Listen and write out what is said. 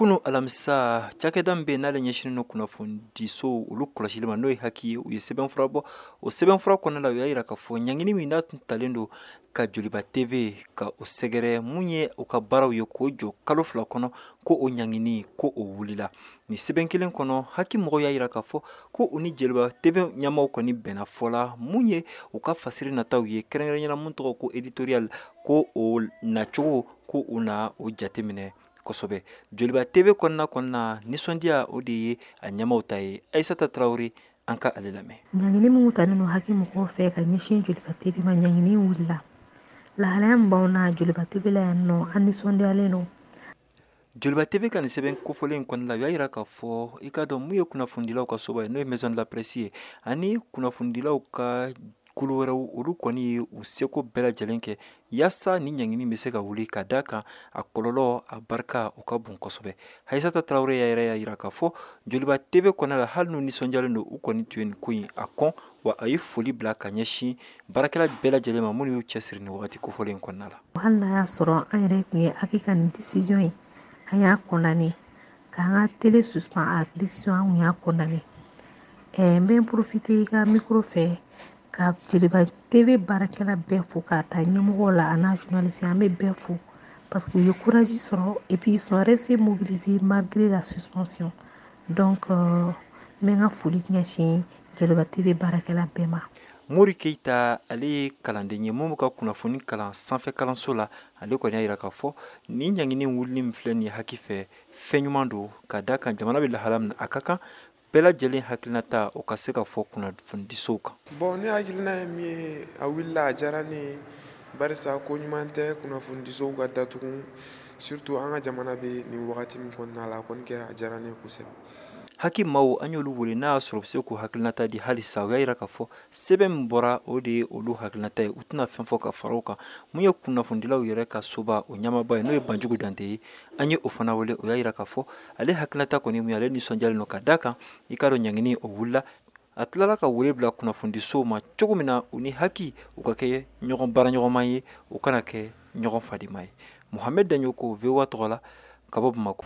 Kunu alamisa, cakɛda min bɛ yen n'ale ɲɛsinnen don kunnafonidisow olu kɔlɔsili ma, n'o ye HAC ye, u ye sɛbɛnfura bɔ. O sɛbɛnfura kɔnɔna la, u y'a jira k'a fɔ ɲangini min n'a tun talen don ka Joliba TV ka o sɛgɛrɛ, mun ye u ka baaraw ye k'o jɔ kalo 2 kɔnɔ, ko o ɲangini ko o wulila. Nin sɛbɛn kelen kɔnɔ, HAC mɔgɔw y'a jira k'a fɔ ko u ni Joliba TV ɲɛmaaw kɔni bɛnna fɔ la, mun ye u ka fasiri nataw ye, kɛrɛnkɛrɛnnenya mun tɔgɔ ko éditorial, ko o nacogo ko u na o jateminɛ kosɛbɛ. Joliba TV kɔnɔna nisɔndiya o de ye a ɲɛmaaw ta ye. Ayisata Tarawele, an ka ale lamɛn. Ɲangini minnu talen don HAC mɔgɔw fɛ ka ɲɛsin Joliba TV ma, ɲangini wulila. Lahalaya min b'anw na Joliba TV la yan nɔ, an nisɔndiyalen don. Joliba TV ka nin sɛbɛn kofɔlen in kɔnɔna la, u y'a jira k'a fɔ i k'a dɔn mun ye kunnafonidilaw ka soba ye, n'o ye Maison de la Presse ye, ani kunnafonidilaw ka kulu wɛrɛw, olu kɔni ye u seko bɛɛ lajɛlen kɛ yaasa ni ɲangini bɛ se ka wuli, ka da kan a kɔlɔlɔ a barika o ka bon kosɛbɛ. Ayisata Tarawele yɛrɛ y'a jira k'a fɔ Joliba TV kɔnɔna la, hali n'u nisɔndiyalen don, u kɔni tun ye nin ko in a kɔn, wa a ye foli bila ka ɲɛsin baarakɛla bɛɛ lajɛlen ma minnu y'u cɛsiri nin wagati kofɔlen in kɔnɔna la. Hali n'a y'a sɔrɔ an yɛrɛ tun ye HAC ka nin décision ye, an y'a condamné k'an ka télé suspend, a décision an tun y'a condamné. N bɛ n profiter i ka micro fɛ ka Joliba TV baarakɛla bɛɛ fo, k'a ta ɲɛmɔgɔw la a n'a journaliste, an bɛ bɛɛ fo parce que u ye courage sɔrɔ et puis ils sont restés mobilisés malgré la suspension. Donc n bɛ n ka foli ɲɛsin Joliba TV baarakɛla bɛɛ ma. Mori Keyita, ale ye kalanden ye mun bɛ ka kunnafoni kalan sanfɛ kalanso la. Ale kɔni y'a jira k'a fɔ nin ɲangini wulili min filɛ nin ye HAC fɛ, fɛn ɲuman don, ka da kan jamana bɛ lahala min na, a ka kan bɛɛ lajɛlen hakilinata o ka se ka fɔ kunnafonidisow kan. Bon, ne hakilina ye min ye, a wulila, a diyara ne ye, barisa ko ɲuman tɛ kunnafonidisow ka datugu, surtout an ka jamana bɛ nin wagati min kɔnɔna la. A kɔni kɛra, a diyara ne ye kosɛbɛ. HAC maaw, an y'olu wele n'a y'a sɔrɔ u bɛ se k'u hakilinata di halisa. U y'a jira k'a fɔ sɛbɛn min bɔra, o de ye olu hakilinata ye, u tɛna fɛn fɔ ka fara o kan. Mun ye kunnafonidilaw yɛrɛ ka soba o ɲɛmaaba ye, n'o ye Banjugu Dante ye, an ye o fana wele. O y'a jira k'a fɔ ale hakilinata kɔni mun ye, ale nisɔndiyalen don, ka da kan i k'a dɔn ɲangini o wulila. A tilala ka wele bila kunnafonidisow ma cogo min na u ni HAC u ka kɛ ɲɔgɔn baaraɲɔgɔnma ye, u kana kɛ ɲɔgɔn fadima ye. Mohamed Daɲoko, VOA tɔgɔ la, ka bɔ Bamakɔ.